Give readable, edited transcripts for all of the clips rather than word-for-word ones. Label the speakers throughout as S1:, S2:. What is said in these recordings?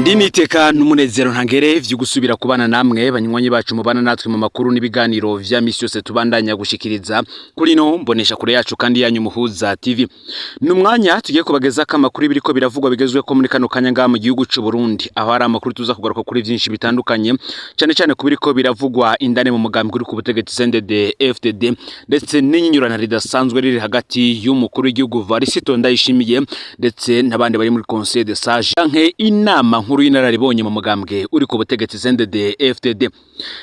S1: Ndi niteka n'umunezero ntangere vyo gusubira kubana namwe, banywanyi bacu mubana natwe mu makuru n'ibiganiro vya misi yose tubandanya gushikiriza kuri no mbonesha kure yacu kandi yanyu Muhuza TV. Ni umwanya tugiye kubageza ko amakuru biriko biravugwa bigezweho muri kano kanya ngaha mu gihugu c'u Burundi, aho hari amakuru tuza kugaruka kuri vyinshi bitandukanye, cane cane ku biriko biravugwa indani mu mugambi uri ku butegetsi CNDD FDD, ndetse n'inyinyurana ridasanzwe riri hagati y'umukuru w'igihugu Varisito Ndayishimiye ndetse n'abandi bari muri Conseil des Sages canke inama nkuru y'inararibonye mu mugambwe uri ku butegetsi CNDD FDD.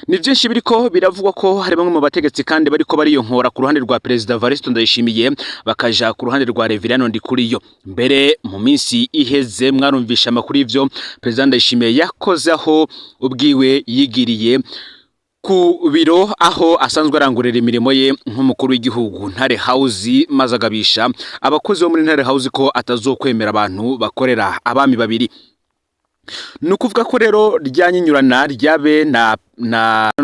S1: Ni byinshi biriko biravugwa ko hari bamwe mu bategetsi kandi bariko bariyonkora ku ruhande rwa Perezida Varisito Ndayishimiye, bakaja ku ruhande rwa Reverien Ndikuriyo. Mbere mu minsi iheze mwarumvisha amakuru y'ivyo Perezida Ndayishimiye yakoze, aho ubwiwe yigiriye ku biro aho asanzwe arangurira imirimo ye nk'umukuru w'igihugu, Ntare House, maze agabisha abakozi bo muri Ntare House ko atazokwemera abantu bakorera abami babiri. Ni ukuvuga ko rero ryanyinyurana ryabe na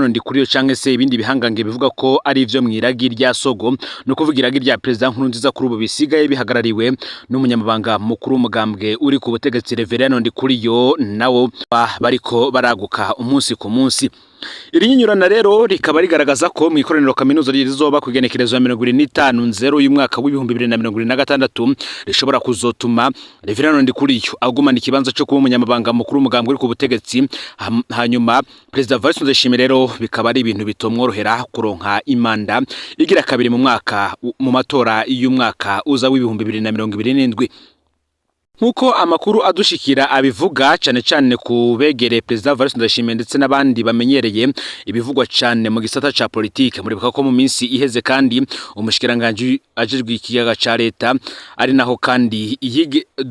S1: Ndikuriyo canke se ibindi bihangange bivuga ko ari ivyo mw'iragi rya Sogo, ni ukuvuga iragi rya Perezida Nkurunziza, kuri ubu bisigaye bihagarariwe n'umunyamabanga mukuru w'umugambwe uri ku butegetsi Reverien Ndikuriyo, nawo bariko baraguka umunsi ku munsi. Iri nyinyurana rero rikaba rigaragaza ko mu ikoraniro kaminuza rizoba ku igenekerezo ya 25/0 y'umwaka w'2026 rishobora kuzotuma Reverien Ndikuriyo agumana ikibanza cyo kuba umunyamabanga mukuru w'umugambwe uri ku butegetsi, hanyuma Perezida Evariste Ndayishimiye rero bikaba ari ibintu bitomworohera kuronka imanda igira kabiri mu mwaka mu matora y'umwaka uza w'2027. Nkuko amakuru adushikira abivuga, cane cane ku begereye Perezida Evariste Ndayishimiye ndetse n'abandi bamenyereye ibivugwa cane mu gisata ca politike, muribuka ko mu minsi iheze kandi umushikiranganji ajejwe ikigega ca leta, ari naho kandi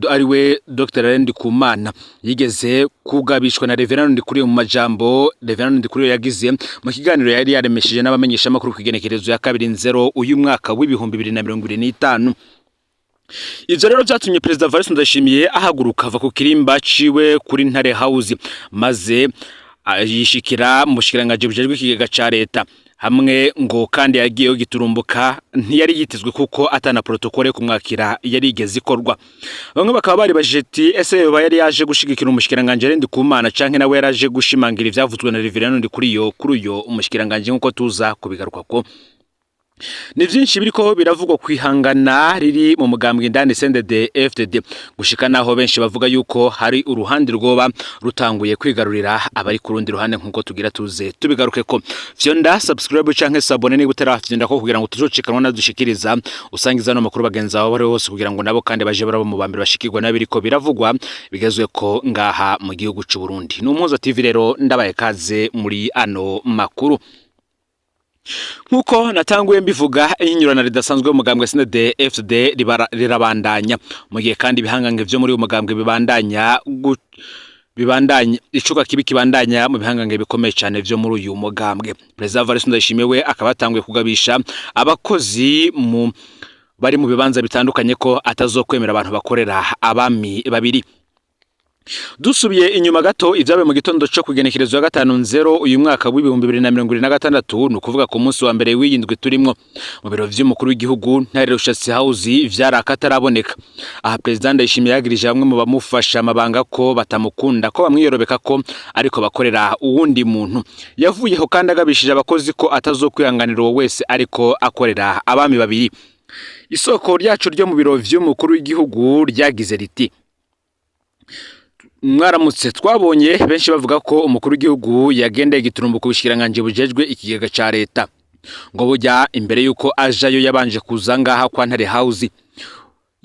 S1: ari we Dr. Alain Ndikumana, yigeze kugabishwa na Reverend Ndikuriyo mu majambo Reverend Ndikuriyo yagize mu kiganiro yari yaremesheje n'abamenyeshamakuru ku igenekerezo ya 2/0 uyu mwaka w'2025. Ivyo rero vyatumye Perezida Evariste Ndayishimiye ahaguruka ava ku kirimba ciwe kuri Ntare House, maze yishikira mu bushikiranganji bujejwe ikigega ca leta, hamwe ngo kandi yagiyeyo giturumbuka, ntiyari yitezwe kuko atana protocole kumwakira yari igeze ikorwa. Bamwe bakaba baribajije ati: "Ese yoba yari yaje gushigikira umushikiranganji Alain Ndikumana, canke nawe yaraje gushimangira ivyavuzwe na Reverend Ndikuriyo kuri uyo umushikiranganji?" Nkuko tuza kubigarukako, ni vyinshi biriko biravugwa kwihangana riri mu mugambwe indani CNDD FDD, gushika naho benshi bavuga yuko hari uruhande rwoba rutanguye kwigarurira abari ku rundi ruhande, nkuko tugira tuze tubigaruke ko. Fyonda subscribe canke s'abonner niba utarafyonda ko, kugira ngo tuzocikanwa nadushikiriza, usangiza no makuru bagenzi bawe bari hose, kugira ngo nabo kandi baje barabo mu bambere bashikirwa nabiriko biravugwa bigezwe ko ngaha mu gihugu c'u Burundi. Ni Umuhuza TV rero, ndabaye kaze muri ano makuru. Nkuko natanguye mbivuga, inyurana ridasanzwe mu mugambwe CNDD FDD rirabandanya, mu gihe kandi ibihangange vyo muri uyu mugambwe bibandanya icuka kibi kibandanya mu bihangange bikomeye cyane vyo muri uyu mugambwe. Perezida Evariste Ndayishimiye we akaba yatanguye kugabisha abakozi mu bari mu bibanza bitandukanye ko atazokwemera abantu bakorera abami babiri. Dusubiye inyuma gato, ivyabaye mu gitondo co kugenekerezo ya 5/0 uyu mwaka w'2026, ni ukuvuga ku munsi wa mbere w'iyindwi turimwo, mu biro vy'umukuru w'igihugu Ntare Rushatsi House vyari akataraboneka. Aha Perezida Ndayishimiye yagirije bamwe mu bamufasha amabanga ko batamukunda, ko bamwiyorobeka, ko ariko bakorera uwundi muntu. Yavuyeho kandi agabishije abakozi ko atazokwihanganira uwo wese ariko akorera abami babiri. Isoko ryacu ryo mu biro vy'umukuru w'igihugu ryagize riti: "Mwaramutse, twabonye benshi bavuga ko umukuru w'igihugu yagendeye giturumbu ku bushikiranganji bujejwe ikigega ca leta. Ngo burya imbere yuko ajayo yabanje kuza ngaha kwa Ntare House,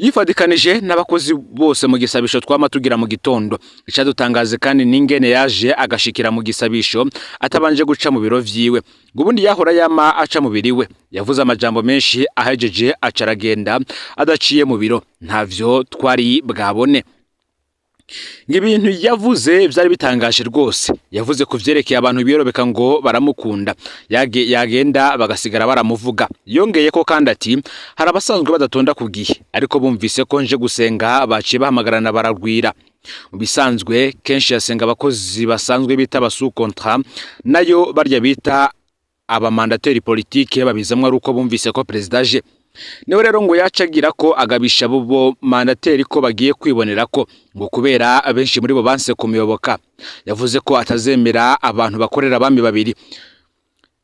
S1: yifadikanije n'abakozi bose mu gisabisho twama tugira mu gitondo. Icadutangaze kandi n'ingene yaje agashikira mu gisabisho atabanje guca mu biro vyiwe, ngo ubundi yahora yama aca mu biriwe. Yavuze amajambo menshi, ahejeje aca aragenda adaciye mu biro, ntavyo twari bwabone. Ngo ibintu yavuze vyari bitangaje rwose. Yavuze ku vyerekeye abantu biyorobeka ngo baramukunda, yagenda bagasigara baramuvuga. Yongeye ko kandi ati: hari abasanzwe badatonda ku gihe, ariko bumvise ko nje gusenga baciye bahamagarana baragwira. Mu bisanzwe kenshi yasenga abakozi basanzwe bita aba sous contrat, nayo barya bita abamandateri politike babizamwo ari uko bumvise ko perezida aje." Niwe rero ngo yacagira ko agabisha abo mandataires ko bagiye kwibonera ko ngo kubera abenshi muri bo banse kumuyoboka. Yavuze ko atazemera abantu bakorera abami babiri.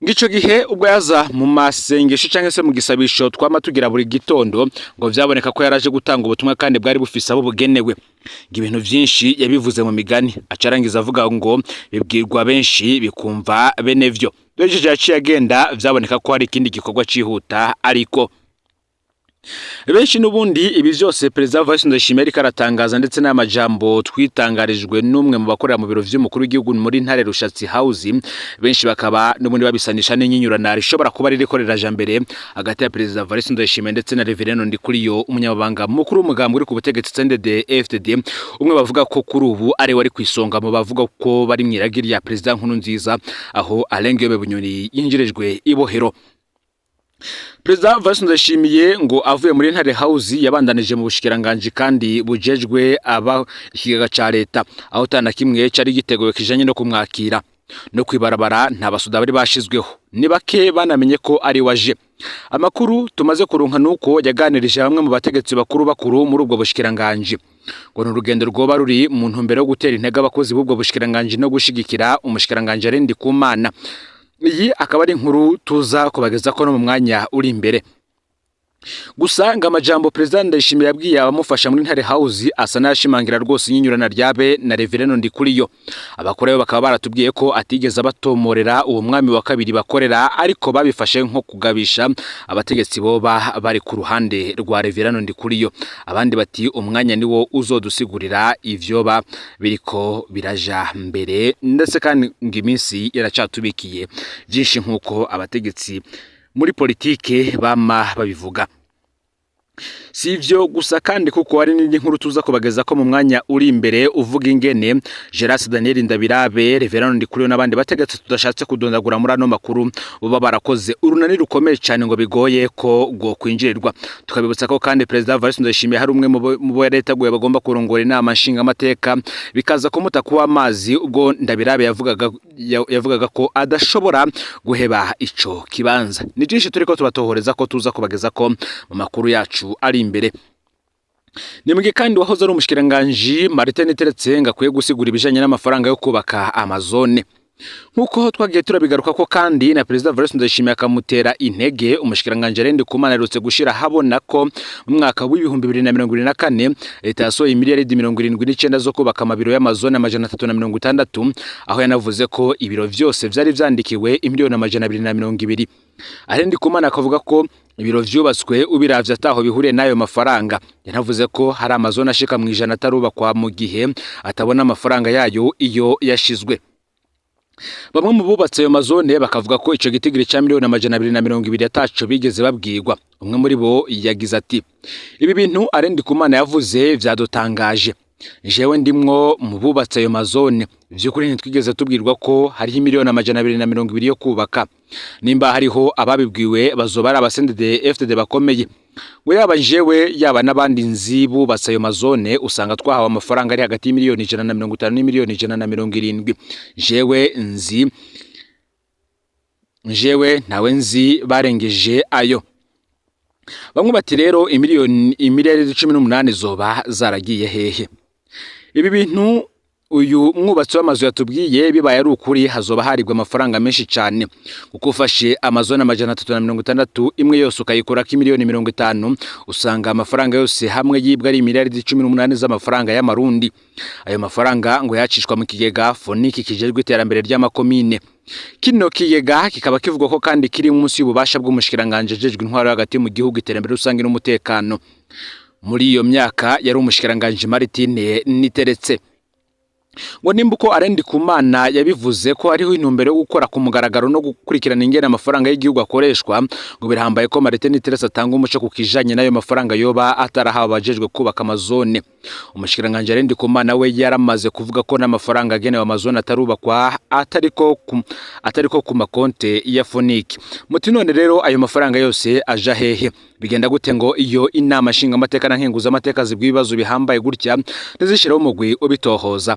S1: Ngico gihe ubwo yaza mu masengesho cyangwa se mu gisabisho twama tugira buri gitondo, ngo vyaboneka ko yaraje gutanga ubutumwa kandi bwari bufise abo bugenewe. Ngo ibintu vyinshi yabivuze mu migani, acarangiza avuga ngo bibwirwa benshi bikumva bene vyo. Duhejeje yaciye agenda, vyaboneka ko hari ikindi gikorwa cihuta. Ariko benshi n'ubundi ibi vyose Perezida Evariste Ndayishimiye ariko aratangaza, ndetse n'amajambo twitangarijwe n'umwe mu bakorera mu biro vy'umukuru w'igihugu muri Ntare Rushatsi House, benshi bakaba n'ubundi babisanisha n'inyinyurana rishobora kuba ririko riraja mbere hagati ya Perezida Evariste Ndayishimiye ndetse na Reverend Ndikuriyo, umunyamabanga mukuru w'umugambi uri ku butegetsi CNDD FDD, umwe bavuga ko kuri ubu ari wari kwisonga mu bavuga ko bari mw'iragi rya Perezida Nkurunziza, aho Alain Guillaume Bunyoni yinjirijwe ibohero. Perezida Evariste Ndayishimiye ngo avuye muri Ntare House yabandanije mu bushikiranganji kandi bujejwe aba ikigega ca leta, aho tana kimwe cari giteguwe kijanye no kumwakira. No kwibarabara nta basoda bari bashizweho, ni bake banamenye ko ari waje. Amakuru tumaze kuronka nuko yaganirije bamwe mu bategetsi bakuru bakuru muri ubwo bushikiranganji. Ngo ni urugendo rwoba ruri mu ntumbero yo gutera intege abakozi b'ubwo bushikiranganji no gushigikira umushikiranganji Alain Ndikumana. Iyi akaba ari inkuru tuza kubageza ko no mu mwanya uri imbere. Gusa ngo amajambo Perezida Ndayishimiye yabwiye abamufasha muri Ntare House asa n'ayashimangira rwose inyinyurana ryabe na Reverend Ndikuriyo. Abakorewe bakaba baratubwiye ko atigeze abatomorera uwo mwami wa kabiri bakorera, ariko babifashe nko kugabisha abategetsi boba bari ku ruhande rwa Reverend Ndikuriyo. Abandi bati umwanya niwo uzodusigurira ivyoba biriko biraja mbere, ndetse kandi ngo iminsi iracatubikiye byinshi nk'uko abategetsi muri politike bama babivuga. Si ivyo gusa kandi, kuko hari n'indi nkuru tuza kubageza ko mu mwanya uri imbere uvuga ingene Geras Daniel Ndabirabe, Reverend Ndikuriyo n'abandi bategetsi tudashatse kudondagura muri ano makuru baba barakoze urunani rukomeye cyane ngo bigoye ko go kwinjirirwa. Tukabibutsa ko kandi Perezida Evariste Ndayishimiye hari umwe mu bo yari yateguye bagomba kurongora inama nshingamateka, bikaza kumuta kuba amazi ubwo Ndabirabe yavugaga ko adashobora guheba ico kibanza. Ni byinshi turiko tubatohoreza ko tuza kubageza ko mu makuru yacu ari imbere. Ni mugihe kandi wahoze ari umushikiranganji Martin Niteretse ngo akwiye gusigura ibijanye n'amafaranga yo kubaka amazone, nk'uko twagiye turabigaruka ko kandi na Perezida Evariste Ndayishimiye akamutera intege. Umushikiranganji Alain Ndikumana aherutse gushira habona ko mu mwaka w'2024 leta yasohoye miliyaridi 79 zo kubaka amabiro y'amazone 360, aho yanavuze ko ibiro vyose vyari vyandikiwe imiliyoni 220. Alain Ndikumana akavuga ko ibiro vyubatswe ubiravye ataho bihuriye n'ayo mafaranga. Yanavuze ko hari amazone ashika mu 100 atarubakwa, mu gihe atabona amafaranga yayo iyo yashizwe. Bamwe mu bubatse ayo mazone bakavuga ko ico gitigiri ca miliyoni 220 ataco bigeze babwirwa. Umwe muri bo yagize ati: "Ibi bintu Alain Ndikumana yavuze vyadutangaje. Jewe ndimwo mu bubatse ayo mazone, vy'ukuri ntitwigeze tubwirwa ko hariho miliyoni 220 yo kubaka. Nimba hariho ababibwiwe, bazoba ari aba CNDD FDD bakomeye." Ngo yaba jewe, yaba n'abandi nzi bubatse ayo mazone, usanga twahawe amafaranga ari hagati y'imiliyoni 150 n'imiliyoni 170. Jewe nzi, jewe ntawe nzi barengeje ayo. Bamwe bati rero imiliyoni imiliyari 18 zoba zaragiye hehe? Ibi bintu uyu mwubatsi w'amazu yatubwiye bibaye ari ukuri, hazoba haribwa amafaranga menshi cyane, kuko ufashe amazone 360, imwe yose ukayikurako imiliyoni 50, usanga amafaranga yose hamwe yibwa ari miliyaridi 18 z'amafaranga y'amarundi. Ayo mafaranga ngo yacishwa mu kigega FONIC kijejwe iterambere ry'amakomine. Kino kigega kikaba kivugwa ko kandi kiri munsi y'ububasha bw'umushikiranganje ajejwe intwaro hagati mu gihugu, iterambere rusange n'umutekano. Muri iyo myaka yari umushikiranganje Martine Niteretse. Ngo nimba uko Alain Ndikumana yabivuze ko hariho intumbero yo gukora ku mugaragaro no gukurikirana ingene amafaranga y'igihugu akoreshwa, ngo birahambaye ko Martin Niteretse atanga umuco ku kijanye n'ayo mafaranga yoba atarahawe abajejwe kubaka amazone. Umushikiranganje Alain Ndikumana we yaramaze kuvuga ko n'amafaranga agenewe amazone atarubakwa atariko ku makonte ya FONIC. Muti none rero ayo mafaranga yose aja hehe? Bigenda gute ngo iyo inama nshingamateka na nkenguzamateka zibwa ibibazo bihambaye gutya ntizishireho umugwi ubitohoza?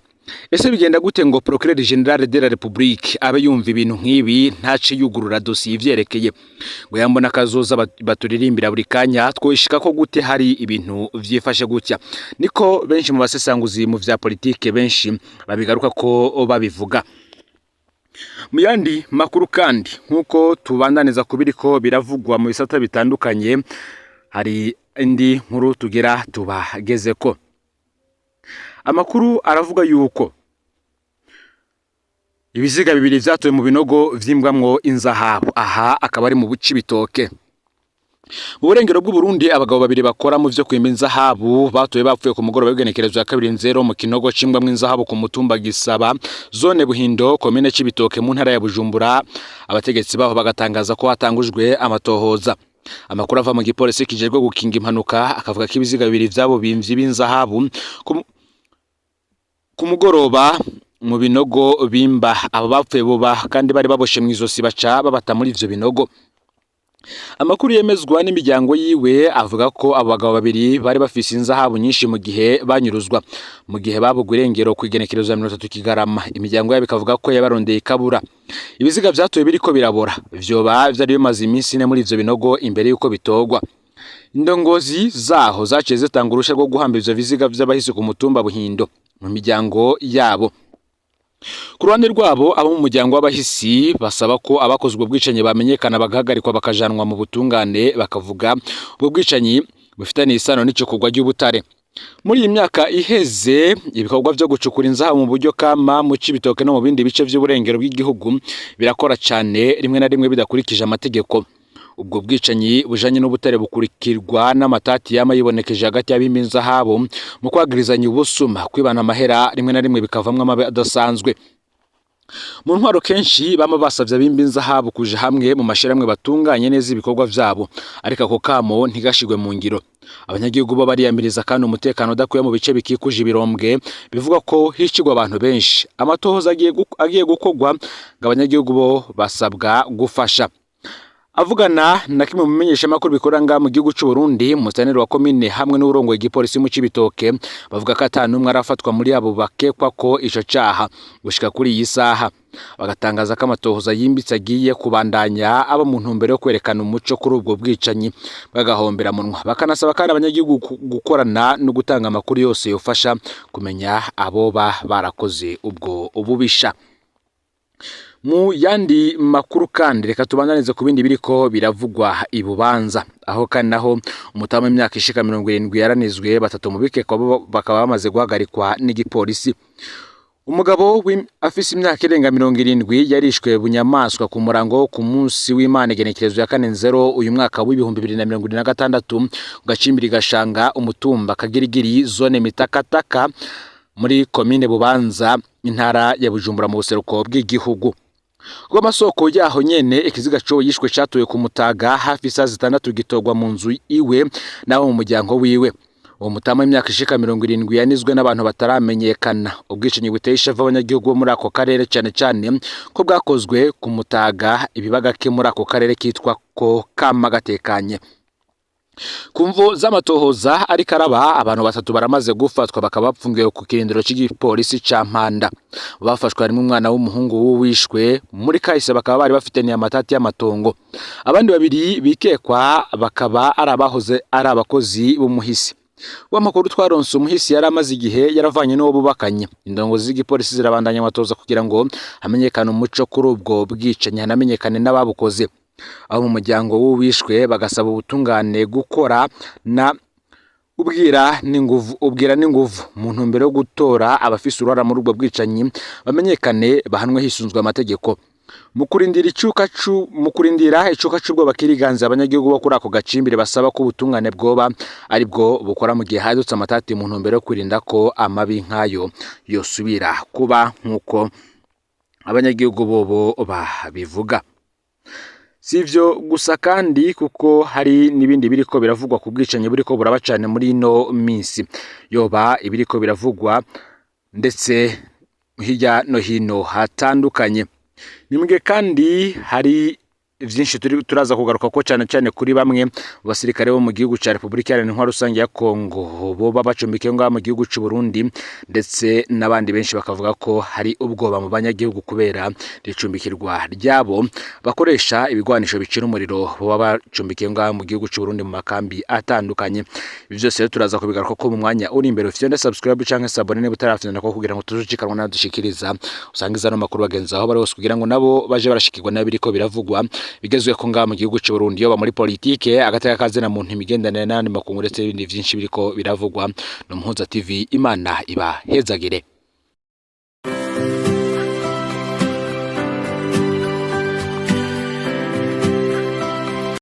S1: Ese bigenda gute ngo Procureur Général de la République abe yumva ibintu nk'ibi ntace yugurura dosiye ivyerekeye? Ngo yambona kazoza baturirimbira buri kanya twoshika ko gute hari ibintu vyifashe gutya? Niko benshi mu basesanguzi mu vya politike benshi babigaruka ko babivuga. Mu yandi makuru kandi, nk'uko tubandaniza kubiriko biravugwa mu bisata bitandukanye, hari indi nkuru tugera tubagezeko. Amakuru aravuga yuko ibiziga bibiri vyatowe mu binogo vyimbwamwo inzahabu, aha akaba ari mu Cibitoke, mu burengero bw'Uburundi. Abagabo babiri bakora mu vyo kwimba inzahabu batowe bapfuye ku mugoroba w'igenekerezo ya 2 nzero mu kinogo cimbwamwo inzahabu ku mutumba Gisaba, zone Buhindo, komine Cibitoke, mu ntara ya Bujumbura. Abategetsi baho bagatangaza ko hatangujwe amatohoza. Amakuru ava mu gipolisi kijejwe gukinga impanuka akavuga ko ibiziga bibiri vy'abo bimvyi b'inzahabu ku mugoroba mu binogo bimba. Abo bapfuye boba kandi bari baboshe mw'izosi, baca babata muri ivyo binogo. Amakuru yemezwa n'imiryango yiwe avuga ko abo bagabo babiri bari bafise inzahabu nyinshi mu gihe banyuruzwa, mu gihe babugwa irengero ku igenekerezo ya 30 Kigarama. Imiryango yabo ikavuga ko yabarondeye ikabura. Ibiziga vyatowe biriko birabora vyoba vyari bimaze iminsi 4 muri ivyo binogo imbere y'uko bitorwa. Indongozi zaho zaciye zitanga uruhusha rwo guhamba ivyo biziga vy'abahisi ku mutumba Buhindo mu miryango yabo. Ku ruhande rwabo, abo mu muryango w'abahisi basaba ko abakoze ubwo bwicanyi bamenyekana, bagahagarikwa, bakajanwa mu butungane. Bakavuga ubwo bwicanyi bufitaniye isano n'icukurwa ry'ubutare. Muri iyi myaka iheze, ibikorwa vyo gucukura inzahabu mu buryo kama mu Cibitoke no mu bindi bice vy'uburengero bw'igihugu birakora cane, rimwe na rimwe bidakurikije amategeko. Ubwo bwicanyi bujanye n'ubutare bukurikirwa n'amatati yama yibonekeje hagati y'abimba inzahabu mu kwagirizanya ubusuma, kwibana amahera, rimwe na rimwe bikavamwo amabi adasanzwe. Mu ntwaro kenshi bama basavye abimba inzahabu kuja hamwe mu mashirahamwe batunganye neza ibikorwa vyabo, ariko ako kamo ntigashirwe mu ngiro. Abanyagihugu bo bariyamiriza kandi umutekano udakwiye mu bice bikikuje ibirombwe bivugwa ko hicirwa abantu benshi. Amatohoza agiye gukorwa, ngo abanyagihugu bo basabwa gufasha. Avugana na kimwe mu bimenyeshamakuru bikorera ngaha mu gihugu c'u Burundi, umusaneri wa komine hamwe n'uwurongoye igipolisi mu Cibitoke bavuga ko ata n'umwe arafatwa muri abo bakekwa ko ico caha gushika kuri iyi saha, bagatangaza ko amatohoza yimbitse agiye kubandanya aba mu ntumbero yo kwerekana umuco kuri ubwo bwicanyi bw'agahomberamunwa. Bakanasaba kandi abanyagihugu gukorana no gutanga amakuru yose yofasha kumenya aboba barakoze ubwo ububisha. Mu yandi makuru kandi, reka tubandanize ku bindi biriko biravugwa i Bubanza, aho kandi naho umutamu w'imyaka ishika 70 yaranizwe, batatu mu bikekwa bo bakaba bamaze guhagarikwa n'igipolisi. Umugabo afise imyaka irenga 70 yarishwe bunyamaswa ku murango wo ku munsi w'Imana, igenekerezo ya 4 nzero uyu mwaka w'2026, mu gacimbiri Gashanga, umutumba Kagirigiri, zone Mitakataka, muri komine Bubanza, intara ya Bujumbura, mu buseruko bw'igihugu. Rw'amasoko yaho nyene, ikiziga co yishwe catowe ku mutaga hafi isaha 6, gitorwa mu nzu iwe n'abo mu muryango wiwe. Uwo mutama w'imyaka ishika 70 yanizwe n'abantu bataramenyekana. Ubwicanyi buteye ishavu abanyagihugu bo muri ako karere, cane cane ko bwakozwe ku mutaga, ibiba gake muri ako karere kitwa ko kama gatekanye. Ku mvo z'amatohoza ariko araba, abantu batatu baramaze gufatwa, bakaba bapfungiwe ku kirindiro c'igipolisi ca Mpanda. Bafashwe harimo umwana w'umuhungu w'uwishwe, muri kahise bakaba bari bafitaniye amatati y'amatongo. Abandi babiri bikekwa bakaba ari abahoze ari abakozi b'umuhisi. W'amakuru twaronse, umuhisi yari amaze igihe yaravanye n'uwo bubakanye. Indongozi z'igipolisi zirabandanya amatohoza kugira ngo hamenyekane umuco kuri ubwo bwicanyi, hanamenyekane n'ababukoze. Abo mu muryango w'uwishwe bagasaba ubutungane gukora na ubwira n'inguvu mu ntumbero yo gutora abafise uruhara muri ubwo bwicanyi, bamenyekane, bahanwe hisunzwe amategeko. Mu kurindira icuka c'ubwoba kiriganza, abanyagihugu bo kuri ako gacimbiri basaba ko ubutungane bwoba ari bwo bukora mu gihe hadutse amatati, mu ntumbero yo kwirinda ko amabi nk'ayo yosubira kuba, nk'uko abanyagihugu bobo babivuga. Si ivyo gusa kandi, kuko hari n'ibindi biriko biravugwa ku bwicanyi buriko buraba cane muri ino minsi, yoba ibiriko biravugwa ndetse hirya no hino hatandukanye. Ni mugihe kandi hari vyinshi turi turaza kugaruka ko cyane cyane kuri bamwe mu basirikare bo mu gihugu ca Republika Iharanira Intwaro Rusange ya Kongo boba bacumbikiye ngaha mu gihugu c'u Burundi, ndetse n'abandi benshi bakavuga ko hari ubwoba mu banyagihugu kubera ricumbikirwa ryabo bakoresha ibigwanisho bicira umuriro boba bacumbikiye ngaha mu gihugu c'u Burundi mu makambi atandukanye. Ibi vyose rero turaza kubigaruka ko mu mwanya uri imbere. Ufite subscribe canke s'abonner niba utarafyonda ko kugira ngo tuzucikanwa nadushikiriza, usangiza no makuru bagenzi aho bari hose kugira ngo nabo baje barashikirwa n'abiriko biravugwa bigezwe ko ngaha mu gihugu c'u Burundi, yoba muri politike, agateka kazina muntu, imigenderanire n'ayandi makungu, ndetse n'ibindi vyinshi biriko biravugwa. No Muhuza TV, Imana ibahezagire.